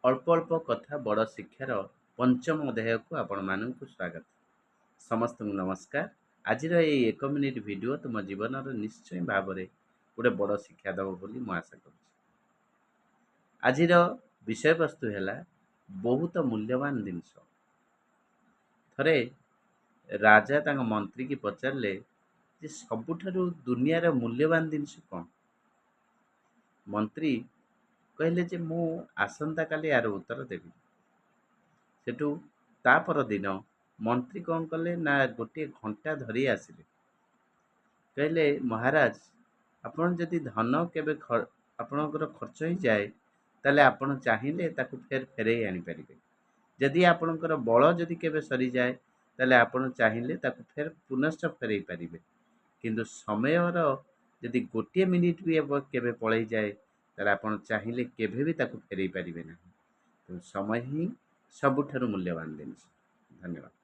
ଅଳ୍ପ ଅଳ୍ପ କଥା ବଡ଼ ଶିକ୍ଷାର ପଞ୍ଚମ ଅଧ୍ୟାୟକୁ ଆପଣମାନଙ୍କୁ ସ୍ୱାଗତ। ସମସ୍ତଙ୍କୁ ନମସ୍କାର। ଆଜିର ଏଇ 1 ମିନିଟ୍ ଭିଡ଼ିଓ ତୁମ ଜୀବନର ନିଶ୍ଚୟ ଭାବରେ ଗୋଟେ ବଡ଼ ଶିକ୍ଷା ଦେବ ବୋଲି ମୁଁ ଆଶା କରୁଛି। ଆଜିର ବିଷୟବସ୍ତୁ ହେଲା ବହୁତ ମୂଲ୍ୟବାନ ଜିନିଷ। ଥରେ ରାଜା ତାଙ୍କ ମନ୍ତ୍ରୀକି ପଚାରିଲେ ଯେ ସବୁଠାରୁ ଦୁନିଆର ମୂଲ୍ୟବାନ ଜିନିଷ କ'ଣ? ମନ୍ତ୍ରୀ କହିଲେ ଯେ ମୁଁ ଆସନ୍ତାକାଲି ଏହାର ଉତ୍ତର ଦେବି। ସେଠୁ ତା ପରଦିନ ମନ୍ତ୍ରୀ କ'ଣ କଲେ ନା ଗୋଟିଏ ଘଣ୍ଟା ଧରି ଆସିଲେ। କହିଲେ, ମହାରାଜ, ଆପଣ ଯଦି ଧନ କେବେ ଆପଣଙ୍କର ଖର୍ଚ୍ଚ ହେଇଯାଏ, ତାହେଲେ ଆପଣ ଚାହିଁଲେ ତାକୁ ଫେର ଫେରେଇ ଆଣିପାରିବେ। ଯଦି ଆପଣଙ୍କର ବଳ ଯଦି କେବେ ସରିଯାଏ, ତାହେଲେ ଆପଣ ଚାହିଁଲେ ତାକୁ ଫେର ପୁନଶ୍ଚ ଫେରେଇ ପାରିବେ। କିନ୍ତୁ ସମୟର ଯଦି ଗୋଟିଏ ମିନିଟ୍ ବି କେବେ ପଳେଇଯାଏ, ତାହେଲେ ଆପଣ ଚାହିଁଲେ କେବେ ବି ତାକୁ ଫେରେଇ ପାରିବେ ନାହିଁ। ତେଣୁ ସମୟ ହିଁ ସବୁଠାରୁ ମୂଲ୍ୟବାନ ଜିନିଷ। ଧନ୍ୟବାଦ।